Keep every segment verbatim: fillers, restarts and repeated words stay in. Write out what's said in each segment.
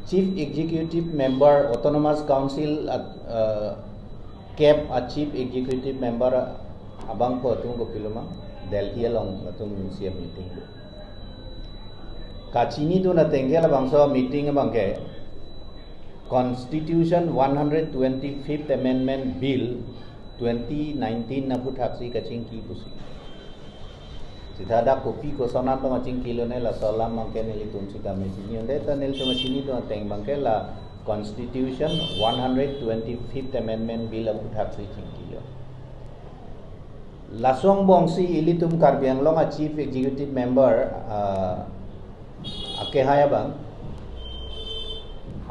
Chief Executive Member Autonomous Council at, uh, kep a Chief Executive Member abangphu atum kopiloma Delhi along atum C M meeting do. Kachinidun ateng ke labangso meeting abang ke Constitution one hundred twenty-fifth Amendment Bill twenty nineteen aphuthaksi kachingki pusi. Sita dak kopi koson atum achingkilo ne laso alam abang ke nelitum sitame chini un'e ta nelitum chinidun ateng abang ke la Constitution one hundred twenty-fifth Amendment Bill aphuthaksi chingkilo. Laso angbongsi ilitum Karbi Anglong a Chief Executive Member, ah, akehai abang,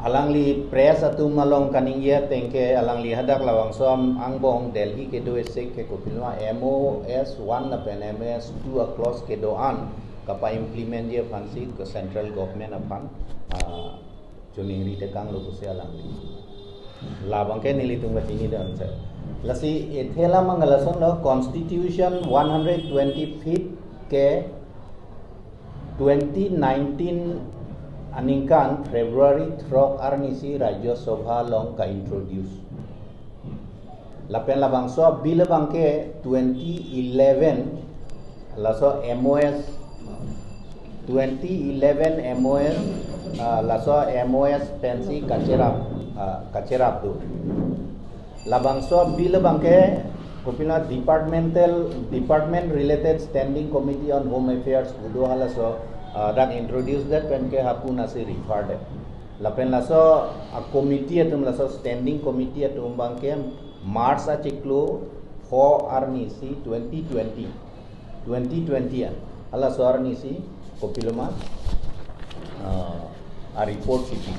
alangli press atum along kaningje ateng ke alangli hadak labangso am-, angbong Delhi kedo isi ke kopiloma M O S one lapen M O S two a clause kedo-an kapa-implement-ji aphansi ke central government aphan, ah, choningri tekanglo pusi alangli. Labang ke nelitum kachinidun se. Lasi ethe alam abang ke lasonlo, Constitution one hundred twenty-fifth ke twenty nineteen aningkan February throk arnisi Rajya Sabha along ka-introduce. Lapen labangso bill abang ke twenty eleven, laso M O S, twenty eleven M O S, ah, laso M O S pensi kacherap, ah, kacherap do. Labangso bill abang ke kopiloma Departmental, Department Related Standing Committee on Home Affairs pu do, halaso, ah, dak introduce det pen ke hapu nasi refer det. Lapen laso a committee atum, laso standing committee atum abang ke March achiklo pho arnisi twenty twenty, twenty twenty an, halaso arnisi kopiloma, ah, a report kipi,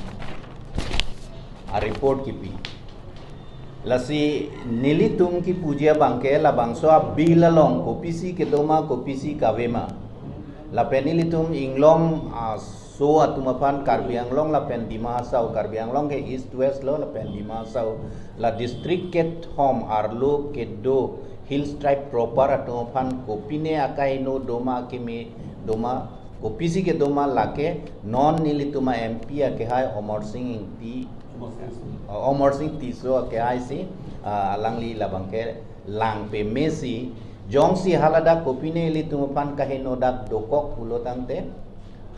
a report kipi. Lasi nelitum kipuji abang ke labangso a bill along kopisi kedoma, kopisi kavema. Lapen nelitum inglong, ah, so atum aphan Karbi Anglong lapen Dima Hasao, Karbi Anglong ke East West lo lapen Dima Hasao, la district kethom arlo kedo Hills Tribe proper atum aphan kopine akaheno doma, keme doma, kopisi kedoma, lake non nelitum a M P akehai Amarsing Ingti, Amarsing Tisso akehai si, ah, alangli labang ke lang pemesi, jongsi haladak kopine ilitum aphan kaheno dak dokok pulo tangte,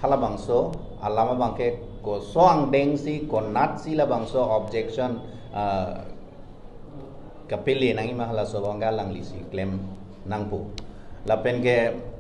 halabangso alam abang ke koson angdengsi, konatsi labangso objection, ah, kapele nangji ma, halaso abang ke alanglisi klem nangpo. Lapen ke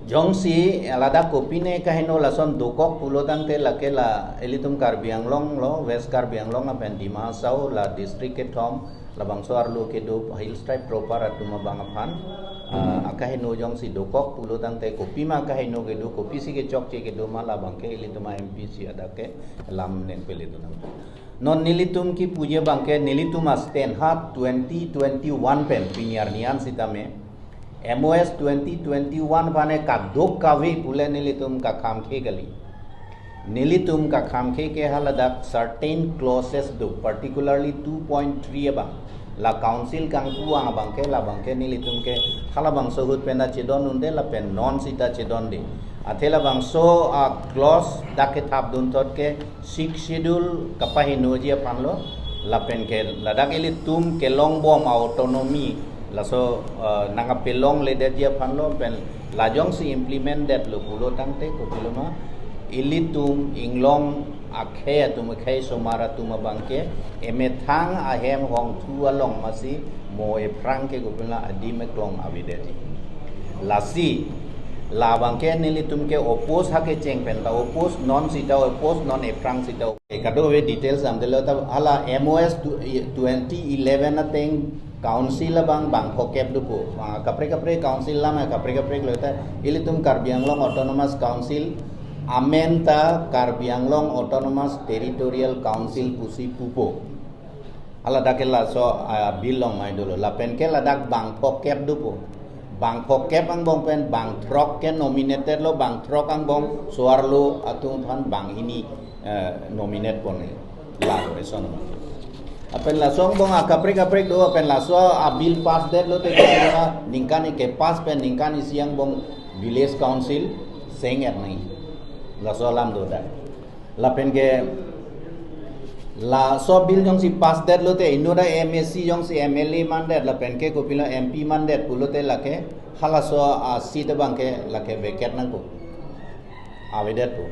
jongsi ladak kopine kaheno lason dokok pulo tangte, lake la ilitum Karbi Anglong lo, West Karbi Anglong lapen Dima Hasao, la district kethom, labangso arlo kedo Hills Tribe proper atum abang aphan, ah, akaheno jongsi dokok pulo tangte, kopima akaheno kedo, kopisi kechokche kedoma, labang ke ilitum a M P si hadak ke lam neng pele dunang. Non nelitum kipuji abang ke, nelitum a stand ha twenty twenty-one pen pini arni an sitame, M O S twenty twenty-one aphan e kadokave pule nelitum kakhamkhe kali. Nelitum kakhamkhe ke haladak certain clauses do, particularly two point three abang. La council kangpu abang ke, labang ke nelitum ke halabangso ahut pen ta chedon un'e lapen non sita chedonde. Athe labangso a clause dak kethap dunthot ke Sixth Schedule kapahenoji aphanlo, lapen ke ladak ilitum kelongbom a autonomy, laso, eh, nangkapelongledetji aphanlo, pen la jongsi implement detlo pulo tangte kopiloma, ilitum inglong akhei atum, akhei osomar atum abang ke emethang ahem hongthu along masi mo ephrang ke kopiloma adim eklong avedetji. Lasi labang ke nelitum ke oppose ha kecheng pen ta oppose, non sita oppose, non ephrang sita oppose. Kadokave details damdelo ta, hala M O S tu-, twenty eleven ateng council abang bang phokep dopo. Ah, kaprek kaprek council alam kaprek kaprek lo ta, ilitum Karbi Anglong Autonomous Council amen ta Karbi Anglong Autonomous Territorial Council pusi pupo. Haladak ke laso, ah, bill along mai dolo. Lapen ke ladak bang phokep dopo. Bang phokep angbong pen bang throk ke nominated lo, bang throk angbong so-arlo atum aphan bang hini, eh, nominate pon-e. La reson. Lapen laso angbong akaprek kaprek do, lapen laso a bill pass detlote ke ningkan ike pass pen ningkan isi angbong village council seng er nai. Laso alam do dak. Lapen ke laso bill jongsi pass detlote inut a M A C jongsi M L A mandet lapen ke kopilo M P mandet pulote lake halaso a seat abang ke lake vacate nangkok. Avedetpo.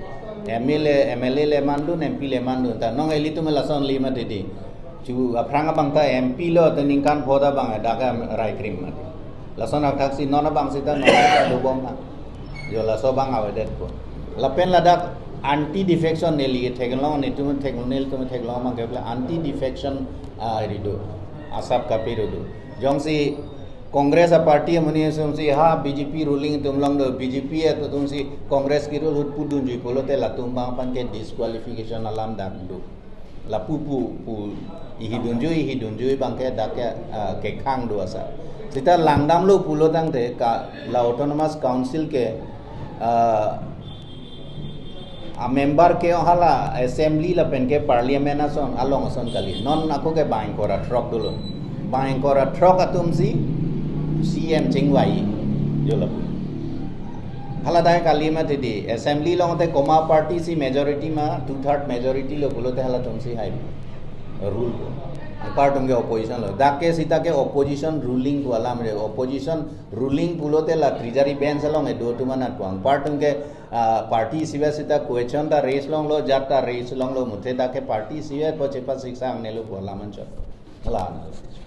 M L A, M L A le mandun, M P le mandun. Ta non ilitum lason lima titi. Chu aphrang abang ta M P lo te ningkan pho ta abang dak arai krim mati. Lason athak si non abang sita non sita dobom na. Jo laso abang avedetpo. Lapen ladak anti defection neli theklong netum theklong nelitum theklong abang ke anti defection, ah, rido. Asap kape rido. Jongsi Congress a party amonit asonsi ha B J P ruling atum along do, B J P atumsi Congress kerule ahut pudunjui pulote latum abang aphan ke disqualification alam dak do. Lapu pu pu ihi dunjui ihi dunjui abang ke dak ke, ah, kekhang do asap. Sita langdamlo pulo tangte ka la Autonomous Council ke, ah, a member ke hala assembly lapen ke parliament ason along ason kali. Non ako ke bang ingkoi ra throk dolo. Bang ingkoi ra throk atumsi C M chingvai. Jo lapu. Hala dai kali mati di. Assembly along te koma party si majority ma, two third majority lo pulote halatumsi hai rule ko. Anpartum ke opposition lo. Dak ke sita ke opposition ruling pu alam re. Opposition ruling pulote la treasury bench along edo atum anat pu. Anpartum ke, ah, party isivet sita question ta raise longlo, jat ta raise longlo, muthe dak ke party isivet po chepa siksa angnelo pu alam anchot. La.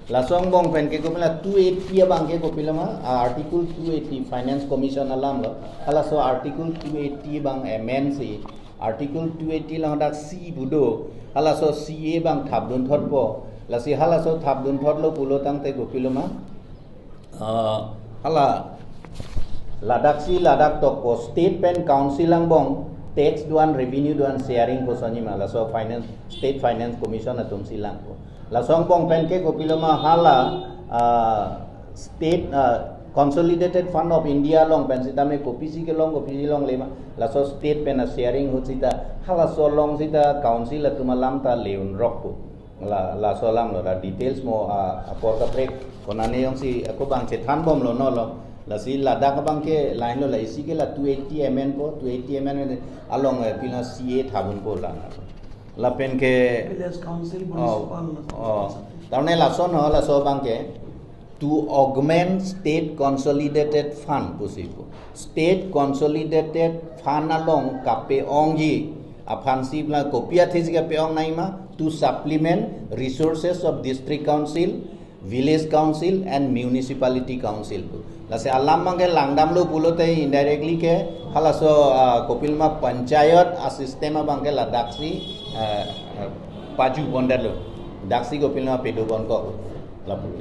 Laso angbong pen ke kopilo two eighty abang ke kopilo ma, ah, Article two eighty Finance Commission alam lo. Halaso Article two eighty abang amend si, Article two eighty along dak C pu do. Halaso C A abang thapdun thotpo. Lasi halaso thapdun thotlo pulo tangte kopilo ma, ah, hala ladak si ladak tokpo state pen council angbong tax do-an revenue do-an sharing kosonji ma laso finance, State Finance Commission atumsi langpo. Laso angbong pen ke kopilo ma hala, ah, state, ah, Consolidated Fund of India along pen sitame kopisi kelong kopisi longle ma laso state pen a sharing ahut sita halaso along sita council atum alam ta le-un rokpo. La, laso alam lo, la details mo, ah, apor kaprek konane jongsi ako bang chethanbomlo non lo. Lasi ladak abang ke line lo, la isi ke la two eighty amend po, two eighty amend along, eh, pina C A thapdunpo la. Lapen ke Village Council, oh, municipal, oh. Tamne lason ho, laso abang ke to augment state consolidated fund pusi pu. State consolidated fund along kape-ongji aphansi la kopi athesi kape-ong nai ma, to supplement resources of district council, village council and municipality council pu. Lasi alam abang ke langdamlo pulote indirectly ke halaso, ah, kopilo ma panchayat a system abang ke ladak si, ah, ah, pajupon detlo. Dak si kopilo ma pedoponkok lapu.